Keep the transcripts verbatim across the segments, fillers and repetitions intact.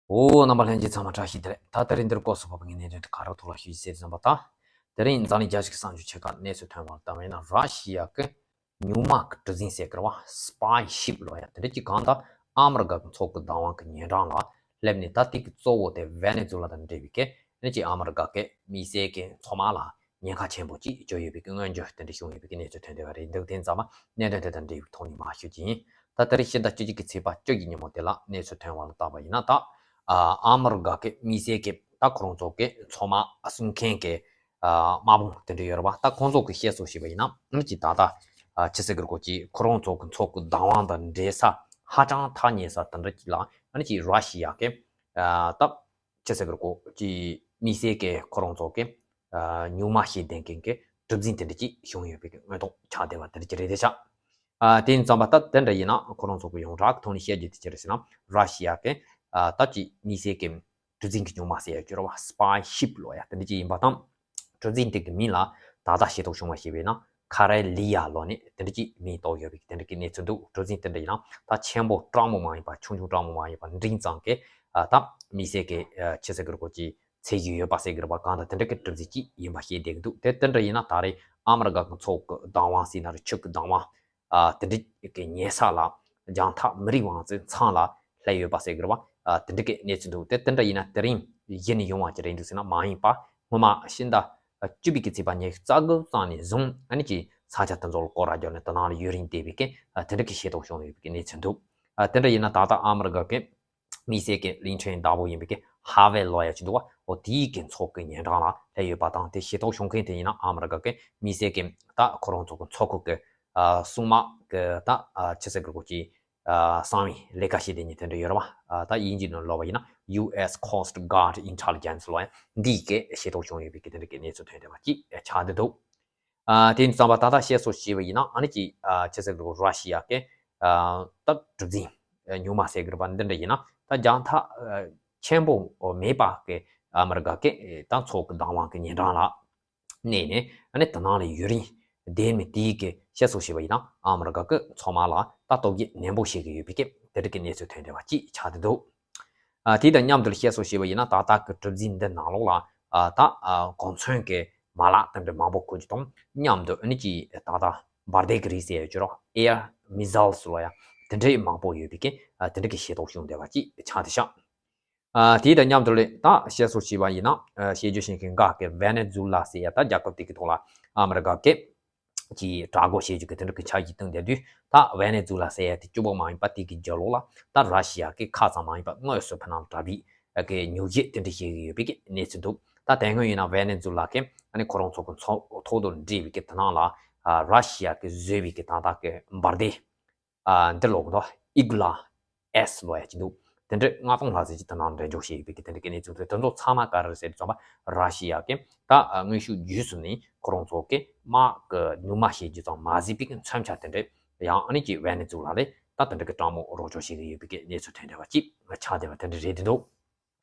འོ། རྣམ་པ་ལྷན་རྒྱས་ཚང་མ་བཀྲ་ཤིས་བདེ་ལེགས། ད་དེ་རིང་འདིར་སྐོར་སུ་བབས་པའི་གནད་དོན་དེ་ག་རེ་ཐོག་ལ་ཞུ་རྒྱུ་ཟེར་དུས་ཙམ་པ། ད་དེ་རིང་འཛམ་གླིང་རྒྱལ་སྤྱི་གི་གསར་འགྱུར་ཆེ་ཁག་གནས་ཚུལ་ཐོན་པར་ལྟ་བ་ཡིན་ན། ར་ཤི་ཡ་གི་སྨྱུག་མ་གི་གྲུ་གཟིངས་ཟེར་གི་རེད་བ། སི་པའི་ཤིབ་ལབ་ཡ་དེ་འདྲ་ཅིག་གང་ལྟར་ཨ་མི་རི་ཀ་གི་མཚོ་ཁུག་བདག་དབང་གི་ཉེ་འགྲམ་ལ་སླེབས་ནས། ད་དེ་གི་གཙོ་བོ་དེ་ཝེ་ནེ་ཛུ་ལ་དང་འབྲེལ་བའི་གི་ཨ་ནི་ཅིག་ཨ་མི་རི་ཀ་གི་དམིགས་བསལ་གྱི་མཚོ་དམག་ལ་ཉེན་ཁ་ཆེན་པོ་ཅིག་བྱུང་ཡོད་པའི་གི་མངོན་བརྗོད་དེ་འདྲ་བྱུང་ཡོད་པའི་གི་གནས་ཚུལ་ཐོན་བསྡད་པ་རེད་འདུག་དེ་ཙམ་པ་གནད་དོན་དེ་དང་འབྲེལ་བའི་ཐོག་ནས་མར་ཞུ་རྒྱུ་ཡིན། ད་དེ་རིང་ཕྱི་ཟླ་བཅུ་གཅིག་གི་ཚེས་པ་བཅུ་གི་ཉིན་མོ་དེ་ལ་གནས་ཚུལ་ཐོན་པར་བལྟས་པ་ཡིན་ན། ད་ཨ་མི་རི་ཀ་གི་དམིགས་བསལ་གྱི་ད་ཁོ་རང་ཚོ་གི་མཚོ་དམག་སྲུང་མཁན་གྱི་ཨ་དམག་དཔུང་དེ་འདྲ་ཡོད་རེད་བ། ད་ཁོང་ཚོ་གི་བཤད་སྲོལ་བྱས་པ་ཡིན་ན། ཨ་ནི་ཅིག་ད་ལྟ་ཨ་ཅི་ཟེར་གི་རེད་གོ། ཅིག་ཁོ་རང་ཚོ་གི་མཚོ་ཁུག་བདག་དབང་དང་འབྲེལ་ས་ཧ་ཅང་ཐག་ཉེ་ས་དེ་འདྲ་ཅིག་ལ། ཨ་ནི་ཅིག་ར་ཤི་ཡ་གི་ཨ་ད་ཅི་ཟེར་གི་རེད་གོ། ཅིག་དམིགས་བསལ་གྱི་ཁོ་རང་ཚོ་གི་ཨ་སྨྱུག་མ་ཞེས་འདོན་མཁན་གྱི་གྲུ་གཟིངས་དེ་འདྲ་ཅིག་བྱུང་ཡོད་པའི་གི་དངོས་ཐོག་ཆགས་བསྡད་པ་དེ་འདྲ་ཅིག་རེད་དེ་ཤག་ཨ་དེ་ཡིན་ཙམ་པ་ད་དེ་འདྲ་ཡིན་ན། ཁོ་རང་ཚོ་གི་ཡོངས་གྲགས་ཀྱི་ཐོག་ནས་བཤད་རྒྱུ་དེ་ཅི་རེད་ཟེར་ན། ར་ཤི་ཡ་གི་ཨ་ད་ཅིག་དམིགས་བསལ་གྱི་གྲུ་གཟིངས་ཀྱི་སྨྱུག་མ་ཟེར་ཡ་ཅིག་ཡོད་རེད་བ། སི་པའི་ཤིབ་ལབ་ཡ་དེ་འདྲ་ཅིག་ཡིན་པ་དང་། གྲུ་གཟིངས་དེ་གི་མིང་ལ་ད་ལྟ་ཤེས་རྟོགས་བྱུང་བ་ཞིག་བྱས་ན། ཁ་རེ་ལི་ཡ་ལབ་ནས་དེ་འདྲ་ཅིག་མིང་བཏགས་ཡོད་པའི་དེ་འདྲ་གི་གནས་ཚུལ་འདུག་གྲུ་གཟིངས་དེ་འདྲ་ཡིན་ན་ད་ཆེན་པོ་སྤྲང་མོ་མ་ཡིན་པ། ཆུང་ཆུང་སྤྲང་མོ་མ་ཡིན་པ། འབྲིང་ཙམ་གྱི་ཨ་ད་དམིགས་བསལ་གྱི་ཨ་ཅི་ཟེར་གི་རེད་གོ། ཅིག་ཚད་གཞི་ཡོད་པ་ཟེར་གི་རེད་བ། གང་ལྟར་དེ་འདྲ་གི་གྲུ་གཟིངས་ཅིག་ཡིན་པ་ཤེས་བསྡད་ཀྱི་འདུག་དེ་དེ་འདྲ་ཡིན་ན་ད་རེས་ཨ་མི་རི་ཀ་གི་མཚོ་གི་བདག་དབང་ཟེར་ན་རེད། ཆུ་གི་བདག་དབང་ཨ་དེ་འདྲ་གི་ཉེ་ས་ལ། རྒྱང་ཐག་མི་རིང་བ་ཚོའི་མཚམས་ལ་སླེབས་ཡོད་པ་ཟེར་གི་རེད་བ། ཨ་དེ་འདྲ་གི་གནས་ཚུལ་འདུག་དེ་དེ་འདྲ་ཡིན་ན་དེ་རིང་གཞི་ནས་ཡོང་བ་ཅིག་རེད་འདུག་ཟེར་ན་མ་ཡིན་པ། སྔོན་མ་ཕྱི་ཟླ་བཅུ་པའི་གི་ཚེས་པ་ཉི་ཤུ་རྩ་དགུ་ཙམ་ནས་བཟུང་ཨ་ནི་ཅིག་ས་ཆ་དེ་ཚོ་ལ་སྐོར་ར་རྒྱབ་ནས་དེ་ནང་ལ་ཡུན་རིང་བསྡད་པའི་གི་ཨ་དེ་འདྲ་གི་ཤེས་རྟོགས་བྱུང་ཡོད་པའི་གི་གནས་ཚུལ་འདུག་ཨ་དེ་འདྲ་ཡིན་ན་ད་ལྟ་ཨ་མི་རི་ཀ་གི་དམིགས་བསལ་གྱི་གླིང་ཕྲན་བདག་པོ་ཡིན་པའི་གི་ཧ་ཝེ་ལབ་ཡ་ཅིག་འདུག་བ། འོ་དེའི་གི་མཚོ་གི་ཉེ་འགྲམ་ལ་སླེབས་ཡོད་པ་དང་། དེ་ཤེས་རྟོགས་བྱུང་མཁན་དེ་ཡིན་ན་ཨ་མི་རི་ཀ་གི་དམིགས་བསལ་གྱི་ད་ཁོ་རང་ཚོ་གི་མཚོ་ཁུག་གི་ཨ་སྲུང་དམག་གི་ད་ཨ་ཅི་ཟེར་གི་རེད་གོ། ཅིག་ཨ་གསང་བའི་ལས་ཀ་བྱེད་མཁན་དེ་འདྲ་ཡོད་རེད་བ། ཨ་ད་དབྱིན་ཇིའི་ནང་ལབ་པ་ཡིན་ན་ཡུ་ཨེས་ཁོ་སི་ཊི་གྷར་ཌི་ཨིན་ཊེ་ལི་ཇེན་སི་ལབ་ཡ་འདིའི་གི་ཤེས་རྟོགས་བྱུང་ཡོད་པའི་གི་དེ་འདྲ་གི་གནས་ཚུལ་ཐོན་བསྡད་པ་ཅིག་ཆགས་བསྡད་འདུག་ཨ་དེ་ཡིན་དུས་ཙམ་པ་ད་ལྟ་བཤད་སྲོལ་བྱས་པ་ཡིན་ན་ཨ་ནི་ཅིག་ཨ་ཅི་ཟེར་གི་རེད། ར་ཤི་ཡ་གི་ཨ་ད་གྲུ་གཟིངས་ཨ་སྨྱུག་མ་ཟེར་གི་རེད་པ། འདི་འདྲ་ཡིན་ན་ད་རྒྱང་ཐག་ཨ་ཆེན་པོ་མེད་པ་གི་ཨ་མི་རི་ཀ་གི་ད་མཚོ་གི་བདག་དབང་གི་ཉེ་འགྲམ་ལ་གནས་ནས་ཨ་ནི་དེ་ནང་ལ་ཡུན་རིང་བསྡད་མི་དེའི་གི་བཤད་སྲོལ་བྱས་པ་ཡིན་ན་ཨ་མི་རི་ཀ་གི་མཚོ་དམག་ལ་ད་སྟོབས་ཤུགས་ནན་པོ་བྱེད་ཀྱི་ཡོད་པའི་གི་དེ་འདྲ་གི་གནས་ཚུལ་ཐོན་བསྡད་པ་ཅིག་ཆགས་བསྡད་འདུག་ཨ་དེ་དང་མཉམ་དུ་བཤད་སྲོལ་བྱས་པ་ཡིན་ན་ད་ལྟ་གི་གྲུ་གཟིངས་འདི་ནང་ལོགས་ལ་ཨ་ད་ཨ་གོ་མཚོན་གྱི་མ་ལག་དེ་འདྲ་མང་པོ་བཀོལ་རྒྱུ་དང་མཉམ་དུ་ཨ་ནི་ཅིག་ད་ལྟ་འབར་མདེལ་གྱི་རིགས་ཟེར་ཡོད་ཀྱི་རེད། ཨེར་མི་སི་ལི་ལབ་ཡ་དེ་འདྲའི་མང་པོ་ཡོད་པའི་གི་ཨ་དེ་འདྲ་གི་ཤེས་རྟོགས་བྱུང་བསྡད་པ་ཅིག་ཆགས་བསྡད་ཤག་ཨ་དེ་དང་མཉམ་དུ་ལས་ད་བཤད་སྲོལ་བྱས་པ་ཡིན་ན་ཨ་བཤད་རྒྱུ་ཞིག་གི་འགག་གི་ཝེ་ནེ་ཛུ་ལ་ཟེར་ཡ་ད་རྒྱལ་ཁབ་དེ་གི་ཐོག་ལ་ཨ་མི་རི་ཀ་གི་ཀྱི་དྲག་རྒོལ་བྱེད་རྒྱུ་གི་དེ་འདྲ་གི་འཆར་གཞི་བཏིང་བསྡད་དུས། ད་ཝེ་ནེ་ཛུ་ལ་ཟེར་ཡ་དེ་གཅིག་པོ་མ་ཡིན་པ་དེ་གི་རྒྱབ་ལོགས་ལ་ད་ར་ཤི་ཡ་གི་ཁ་ཙམ་མ་ཡིན་པ་དངོས་སུ་ཕུ་ནང་དྲག་པའི་གི་ཉོ་བཞེས་དེ་འདྲ་བྱེད་ཀྱི་ཡོད་པའི་གི་གནས་ཚུལ་འདུག་ད་དེ་སྔོན་ཡིན་ན་ཝེ་ནེ་ཛུ་ལ་གི་ཨ་ནི་ཁོ་རང་ཚོ་གི་མཚོ་ཐོག་དང་འབྲེལ་བའི་གི་དེ་ནང་ལ་ཨ་ར་ཤི་ཡ་གི་བཟོས་པའི་གི་ད་ལྟ་གི་འབར་མདེལ་ཨ་འདི་ལོག་དོ་ཨི་གུ་ལ་ཨེས་ལབ་ཡ་ཅིག་འདུག་དེ་འདྲ་ལྔ་སྟོང་ལྷག་ཙམ་ཅིག་དེ་ནང་འགྲེམས་འཇོག་བྱས་ཡོད་པའི་གི་དེ་འདྲ་གི་གནས་ཚུལ་འདུག་དེ་ཚོ་ཚང་མ་ག་རེ་རེད་ཟེར་དུས་ཙམ་པ་ར་ཤི་ཡ་གི་ད་ཨ་དངོས་ཤུགས་བརྒྱུད་ཚུར་ནས་ཁོ་རང་ཚོ་གི་དམག་གི་སྨྱུག་མ་བྱེད་རྒྱུ་ཙམ་མ་ཟད་པའི་གི་མཚོན་ཆ་དེ་འདྲ་ཡང་ཨ་ནི་ཅིག་ཝེ་ནེ་ཛུ་ལ་ལ་ད་དེ་འདྲ་གི་སྤྲང་མོ་རོགས་སྐྱོར་བྱེད་ཀྱི་ཡོད་པའི་གི་གནས་ཚུལ་ཐོན་བསྡད་པ་ཅིག་ཆགས་བསྡད་པ་དེ་འདྲ་རེད་དེ་འདུག་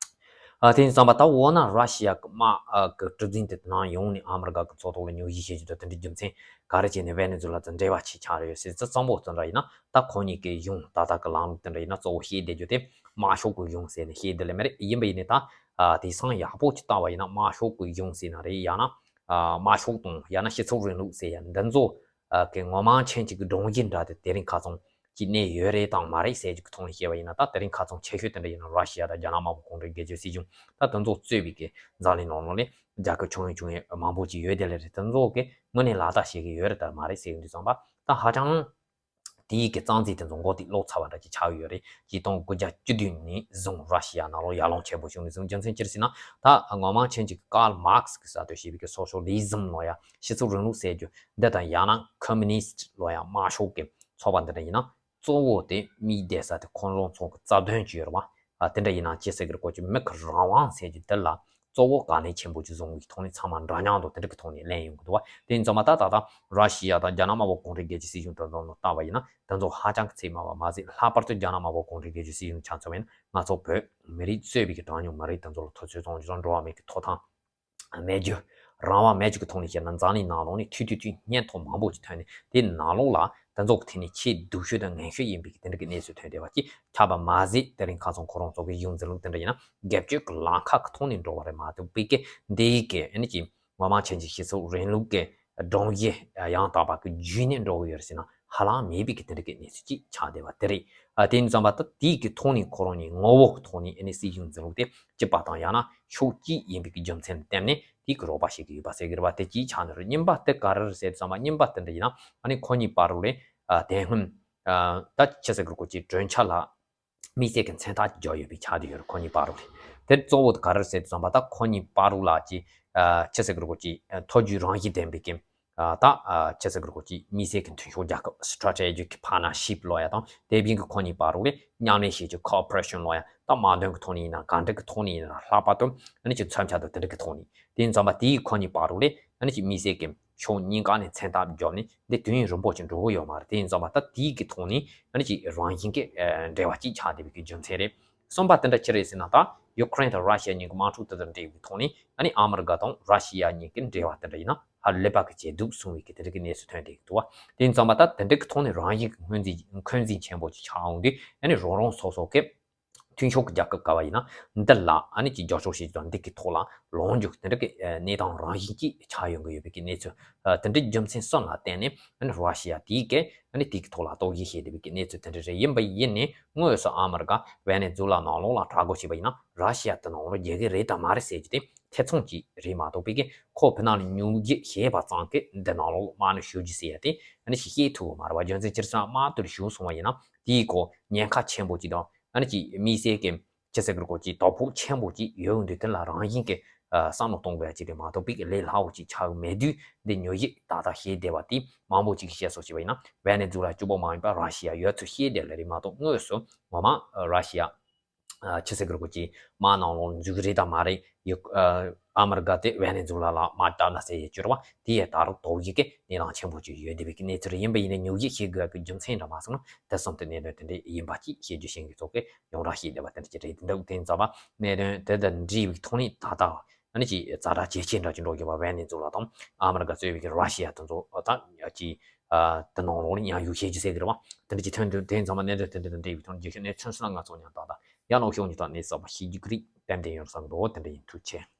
ཨ་དེ་ཡིན་ཙམ་པ་ད་འོ་ན་ར་ཤི་ཡ་གི་དམག་ཨ་གི་གྲུ་གཟིངས་དེ་དེ་ནང་ཡོང་ནས་ཨ་མི་རི་ཀ་གི་མཚོ་ཐོག་ལ་ཉོ་བཞེས་བྱེད་རྒྱུ་དང་དེ་འདྲའི་རྒྱུ་མཚན་ག་རེ་བྱས་ནས་ཝེ་ནེ་ཛུ་ལ་དང་འབྲེལ་བ་ཆེ་ཆགས་རེད་ཟེར་ཙི་གཙང་པོ་དེ་འདྲ་ཡིན་ན་ད་ཁོ་གཉིས་ཀྱི་གཞུང་ད་ལྟ་གི་ལམ་ལུགས་དེ་འདྲ་ཡིན་ན་གཙོ་བོ་བཤད་བསྡད་རྒྱུ་དེ་དམར་ཤོག་གི་གཞུང་ཟེར་ནས་བཤད་བསྡད་ལེ་མ་རེད། ཡིན་པ་ཡིན་ནའི་ད་ཨ་དེང་སང་ཡག་པོ་ཅིག་བལྟས་པ་ཡིན་ན་དམར་ཤོག་གི་གཞུང་ཟེར་ན་རེད། ཡང་ན་ཨ་དམར་ཤོག་དང་ཡང་ན་སྤྱི་ཚོགས་རིང་ལུགས་ཟེར་ཡ་འདི་ཚོ་ཨ་གི་ངོ་མ་མཁན་གཅིག་གི་སྒྲོམ་གཞི་འདྲ་དེ་དེ་རིང་ཁ་སང་ཅིག་གནས་ཡོད་རེད་དང་མ་རེད་ཟེར་རྒྱུ་གི་ཐོག་ནས་བཤད་པ་ཡིན་ན། ད་དེ་རིང་ཁ་སང་ཆེ་ཤོས་དེ་འདྲ་ཡིན་ན་ར་ཤི་ཡ་དང་རྒྱ་ནག་དམར་པོ་གུང་ཁྲན་རྒྱལ་གཅེས་སྲིད་གཞུང་ད་དེ་ཚོ་གཙོས་པའི་གི་འཛམ་གླིང་ནང་ལོགས་ལ་རྒྱལ་ཁབ་ཆུང་ངུ་ཆུང་ངུ་མང་པོ་ཅིག་ཡོད་དེ་ལས་རེད། དེ་ཚོ་གི་དངོས་གནས་ལག་བསྟར་བྱེད་ཀྱི་ཡོད་རེད་དང་མ་རེད་ཟེར་གྱི་འདུག་ཙང་པ་ད་ཧ་ཅང་དེའི་གི་རྩ་འཛིན་དེ་ཚོ་མགོ་རྟིང་སློག་ཚར་བ་འདྲ་ཅིག་ཆགས་ཡོད་རེད། ཆིག་སྟོང་དགུ་བརྒྱ་བཅུ་བདུན་ནས་བཟུང་ར་ཤི་ཡ་ནང་ལོགས་ཡར་ལངས་ཆེན་པོ་བྱུང་ནས་བཟུང་རྒྱུ་མཚན་ཅི་རེད་ཟེར་ན། ད་ངོ་མ་མཁན་གཅིག་གི་ཀཱརལ་མཱར་ཁི་གིས་གསར་གཏོད་བྱས་པའི་གི་སོ་ཤི་ལི་ཛམ་ལབ་ཡ་སྤྱི་ཚོགས་རིང་ལུགས་ཟེར་རྒྱུ་འདི་དང་ཡང་ན་ཁོ་མུ་ནིསྟ་ལབ་ཡ་དམར་ཤོག་གི་ཚོགས་པ་འདི་འདྲ་ཡིན་ན། གཙོ་བོ་དེ་དམིགས་བསྡད་ས་དེ་ཁོང་རང་ཚོ་གི་རྩ་དོན་ཅིག་ཡོད་རེད་བ། ཨ་དེ་འདྲ་ཡིན་ན་ཅི་ཟེར་གི་རེད་གོ། ཅིག་མི་གི་རང་དབང་ཟེར་རྒྱུ་དེ་ལ་གཙོ་བོ་གལ་གནད་ཆེན་པོ་ཅིག་བཟུང་བའི་ཐོག་ནས་ཚང་མ་འདྲ་མཉམ་དུ་དེ་འདྲ་གི་ཐོག་ནས་ལེན་ཡོང་གི་འདུག་བ། དེ་ཡིན་ཙང་མ་ད་ད་ལྟ་ར་ཤི་ཡ་དང་རྒྱ་ནག་དམར་པོ་གུང་ཁྲན་རྒྱལ་གཅེས་སྲིད་གཞུང་དེ་ཚོ་ལ་བལྟས་པ་ཡིན་ན་དེ་ཚོ་ཧ་ཅང་གི་ཚད་མ་བ་མ་ཟད། ལྷག་པར་དུ་རྒྱ་ནག་དམར་པོ་གུང་ཁྲན་རྒྱལ་གཅེས་སྲིད་གཞུང་ཆ་མཚོན་པ་ཡིན་ན་ང་ཚོ་བོད་མི་རིགས་གཙོས་པའི་གི་གྲངས་ཉུང་མི་རིགས་དེ་ཚོ་ལ་ཐུབ་ཚོད་གཏོང་རྒྱུ་དང་འགྲོ་བ་མིའི་གི་ཐོབ་ཐང་མེད་རྒྱུ། རང་དབང་མེད་ཅིག་གི་ཐོག་ནས་བཤད་ན་འཛམ་གླིང་ནང་ལོགས་ནས་ཐུང་ཐུང་ཐུང་སྙན་ཐོ་མང་པོ་ཅིག་ཐོན་ནས་དེའི་ནང་ལོགས་ལ་དེ་ཚོ་གི་ཐད་ནས་ཆེས་སྡུག་ཤོས་དང་ངན་ཤོས་ཡིན་པའི་དེ་འདྲ་གི་གནས་ཚུལ་ཐོན་བསྡད་པ་ཅིག་ཁྱབ་པ་མ་ཟད། དེ་རིང་ཁ་སང་ཁོ་རང་ཚོ་གི་གཞུང་འཛིན་ལུགས་དེ་འདྲ་ཡིན་ན་སྒེར་གཅོད་ཀྱི་ལམ་ཁ་གི་ཐོག་ནས་འགྲོ་བ་རེད་མ་གཏོགས་པའི་གི་འདི་ཡི་གི་ཨ་ནི་ཅིག་མི་དམངས་ཆབ་སྲིད་སྤྱི་ཚོགས་རིང་ལུགས་ཀྱི་སྒྲོམ་གཞི་ཡང་དག་པ་གི་བརྒྱུད་ནས་འགྲོ་གི་ཡོད་རེད་ཟེར་ན་ཧ་ལམ་མེད་པའི་གི་དེ་འདྲ་གི་གནས་ཚུལ་ཅིག་ཆགས་བསྡད་པ་དེ་རེད། ཨ་དེ་ཡིན་ཙང་པ་ད་དེའི་གི་ཐོག་ནས་ཁོ་རང་ཉིད་ངོ་བོ་གི་ཐོག་ནས་ཨ་ནི་སྲིད་གཞུང་འཛིན་ལུགས་དེ་སྤྱི་པ་དང་ཡང་ན་ཕྱོགས་གཅིག་ཡིན་པའི་གི་རྒྱུ་མཚན་ལ་བརྟེན་ནས་དེའི་གི་རོགས་པ་བྱེད་ཀྱི་ཡོད་པ་ཟེར་གི་རེད་པ། དེ་གཅིག་ཆགས་ནི་རེད། གཉིས་པ་དེ་ག་རེ་རེད་ཟེར་ཙང་པ་གཉིས་པ་དེ་འདྲ་ཡིན་ན་ཨ་ནི་ཁོ་གཉིས་བར་དུ་ལས་ཨ་དེ་སྔོན་ཨ་ད་ཆི་ཟེར་གི་རེད། ཁོ་ཅིག་གྲོས་འཆར་ལ་དམིགས་བསལ་གྱི་མཚན་རྟགས་བརྒྱབ་ཡོད་པའི་ཆ་དེ་ཡོད་རེད། ཁོ་གཉིས་བར་དུ་རེད། དེ་གཙོ་བོ་དེ་ག་རེ་རེད་ཟེར་ཙང་པ་ད་ཁོ་གཉིས་བར་དུ་ལ་ཅིག་ཨ་ཆི་ཟེར་གི་རེད། ཁོ་ཅིག་ཨ་ཐོ་རྒྱུག་རང་བཞིན་ལྡན་པའི་གི་ཨ་ད་ཨ་ཆི་ཟེར་གི་རེད། ཁོ་ཅིག་དམིགས་བསལ་གྱི་མཐུན་ཕྱོགས་རྒྱལ་ཁབ་strategic partnership ལབ་ཡ་དང་དེ་བཞིན་གྱི་ཁོ་གཉིས་བར་དུ་ལས་མཉམ་ལས་བྱེད་ཀྱི་cooperation ལབ་ཡ་དང་མ་འདོན་གྱི་ཐོག་ནས་ཡིན་ན་གང་འདྲ་གི་ཐོག་ནས་ཡིན་ན་ལྷག་པར་དུ་ཨ་ནི་ཅིག་མཚོན་ཆ་དང་དེ་འདྲ་གི་ཐོག་ནས་དེ་ཡིན་ཙང་པ་དེའི་ཁོ་གཉིས་བར་དུ་ལས་ཨ་ནི་ཅིག་དམིགས་བསལ་གྱི་ཕྱོགས་གཉིས་ཀ་ནས་མཚན་རྟགས་བརྒྱབ་ནས་འདི་དུས་ཡུན་རིང་པོ་ཅིག་འགྲོ་གི་ཡོད་མ་རེད། དེ་ཡིན་ཙང་པ་ད་དེའི་གི་ཐོག་ནས་ཨ་ནི་ཅིག་རང་བཞིན་གྱི་ཨ་འབྲེལ་བ་ཅིག་ཆགས་བསྡད་པའི་གི་རྒྱུ་མཚན་རེད། གསུམ་པ་དེ་འདྲ་ཅི་རེད་ཟེར་ན་ད་ཡུ་ཀེ་རེན་དང་ར་ཤི་ཡ་གཉིས་ཀྱི་དམག་འཁྲུག་དེ་དང་འབྲེལ་བའི་ཐོག་ནས་ཨ་ནི་ཨ་མི་རི་ཀ་དང་ར་ཤི་ཡ་གཉིས་ཀྱི་འབྲེལ་བ་དེ་འདྲ་ཡིན་ན་ཧ་ལས་པ་གི་ཇེ་སྡུག་སོང་བའི་གི་དེ་འདྲ་གི་གནས་ཚུལ་ཐོན་བསྡད་ཀྱི་འདུག་བ། དེ་ཡིན་ཙང་པ་ད་དེ་འདྲ་གི་ཐོག་ནས་རང་བཞིན་གྱི་འཁོན་འཛིན་འཁོན་འཛིན་ཆེན་པོ་ཅིག་ཆགས་འོང་དུས་ཨ་ནི་རང་རང་སོ་སོ་གི་མཐུན་ཕྱོགས་ཀྱི་རྒྱལ་ཁབ་ག་བ་ཡིན་ན་འདི་ལ་ཨ་ནི་ཅིག་རྒྱབ་སྐྱོར་བྱེད་ཀྱི་དང་འདི་གི་ཐོག་ལ་ལངས་རྒྱུ་དེ་འདྲ་གི་གནས་སྟངས་རང་བཞིན་གྱིས་ཆགས་ཡོང་གི་ཡོད་པའི་གི་གནས་ཚུལ། ཨ་དེ་འདྲའི་རྒྱུ་མཚན་གསུམ་ལ་བརྟེན་ནས་ཨ་ནི་ར་ཤི་ཡ་དེའི་གི་ཨ་ནི་དེ་གི་ཐོག་ལ་རྟོག་ཞིབ་བྱེད་བསྡད་པའི་གི་གནས་ཚུལ་དེ་འདྲ་རེད། ཡིན་པ་ཡིན་ནའི་དངོས་སུ་ཨ་མི་རི་ཀ་ཝེ་ནེ་ཛུ་ལ་ནང་ལོགས་ལ་དྲག་རྒོལ་བྱས་པ་ཡིན་ན་ར་ཤི་ཡ་དེ་ནང་ལོགས་རྒྱག་གི་རེད་དམ་མ་རེད་ཟེར་རྒྱུ་དེ་ཐེ་ཚོམ་ཅིག་རེད་མ་གཏོགས་པའི་གི་ཁོ་ཕི་ནང་ལ་ཉུག་རྒྱུ་བྱས་པ་ཙང་གི་འདི་ནང་ལོགས་ལ་དམག་མི་ཞུགས་རྒྱུ་ཟེར་ཡ་དེ་ཨ་ནི་ཞིག་བཤད་ཐུབ་པ་མ་རེད་བ། རྒྱུ་མཚན་ཅི་རེད་ཟེར་ན་དམག་དེ་ལ་ཞུགས་སོང་བ་ཡིན་ན་དེའི་གི་ཉེན་ཁ་ཆེན་པོ་ཅིག་དང་ཨ་ནི་ཅིག་དམིགས་བསལ་གྱི་ཅི་ཟེར་གི་རེད། ཁོ་ཅིག་དོ་ཕོག་ཆེན་པོ་ཅིག་ཡོད་འདུག་དེ་ལ་རང་བཞིན་གྱི་ཨ་བསམ་བློ་གཏོང་དགོས་ཡ་ཅིག་རེད་མ་གཏོགས་པའི་གི་ལས་སླ་བོ་ཅིག་ཆགས་ཀྱི་མེད་དུས་འདི་ཉོ་ཡིག་ཏག་ཏག་བཤད་བསྡད་པ་དེ་མང་པོ་ཅིག་གིས་བཤད་སོགས་བྱས་པ་ཡིན་ན་ཝེ་ནེ་ཛུ་ལ་གཅིག་པོ་མ་ཡིན་པ་ར་ཤི་ཡ་ཡོད་ཚུལ་བཤད་བསྡད་ལེ་རེད་མ་གཏོགས་དངོས་སུ་ངོ་མ་ར་ཤི་ཡ་ཨ་ཅི་ཟེར་གི་རེད། ཁོ་ཅིག་དམག་ནང་ལོགས་འཛུལ་གི་རེད་དམ་མ་རེད། ཡུ་ཨ་ཨ་མི་རི་ཀ་དེ་ཝེ་ནེ་ཛུ་ལ་ལ་དམག་བཏང་ན་ཟེར་ཡས་བཅོས་ར་བ་དེ་ཡས་ད་རུང་དོགས་ཡིག་གི་གནས་སྟངས་ཆེན་པོ་ཅིག་ཡོད་བསྡད་པའི་གི་གནས་ཚུལ་རེད། ཡིན་པ་ཡིན་ན་ཉོ་ཡིག་བཤད་དགོས་ཡ་གི་རྒྱུ་མཚན་འདྲ་མ་སོང་ན་དེ་གསུམ་དེ་གནད་དོན་དེ་འདྲ་ཡིན་པ་ཅིག་བཤད་རྒྱུ་ཤེས་ཀྱི་ཚོགས་ཀྱི་ཡོངས་གྲགས་ཤིག་བསྡད་པ་དེ་འདྲ་ཅིག་རེད། དེ་འདྲ་དེ་ཡིན་ཙང་པ་གནད་དོན་དེ་དང་འབྲེལ་བའི་ཐོག་ནས་ད་ལྟ་ཨ་ནི་ཅིག་ཛ་དྲག་ཇེ་ཆེ་འདྲ་ཅིག་འགྲོ་གི་ཡོད་པ། ཝེ་ནེ་ཛུ་ལ་དང་ཨ་མི་རི་ཀ་གཙོས་པའི་གི་ར་ཤི་ཡ་དེ་ཚོ་ད་ཅིག་ཨ་དེ་ནང་ལོགས་ལ་མཉམ་ཞུགས་བྱེད་རྒྱུ་ཟེར་གི་རེད་བ། དེ་འདྲ་ཅིག་ཐོན་དུས་དེ་ཡིན་ཙང་པ་གནད་དོན་དེ་འདྲ་དང་འབྲེལ་བའི་ཐོག་ནས་རྒྱུ་ཤེས་གནས་ཚུལ་སོང་ན་ང་ཚོ་མཉམ་ད་ལྟ་ཡང་ནོ་ཤོག་གཉིས་ཐོག་གནས་ཚུལ་གསར་པ་ཤེས་རྒྱུ་གི་རེད། ཏན་ཏན་ཡོང་བསམ་གི་འདུག་དེ་འདྲ་ཡིན། ཐུགས་རྗེ་ཆེ།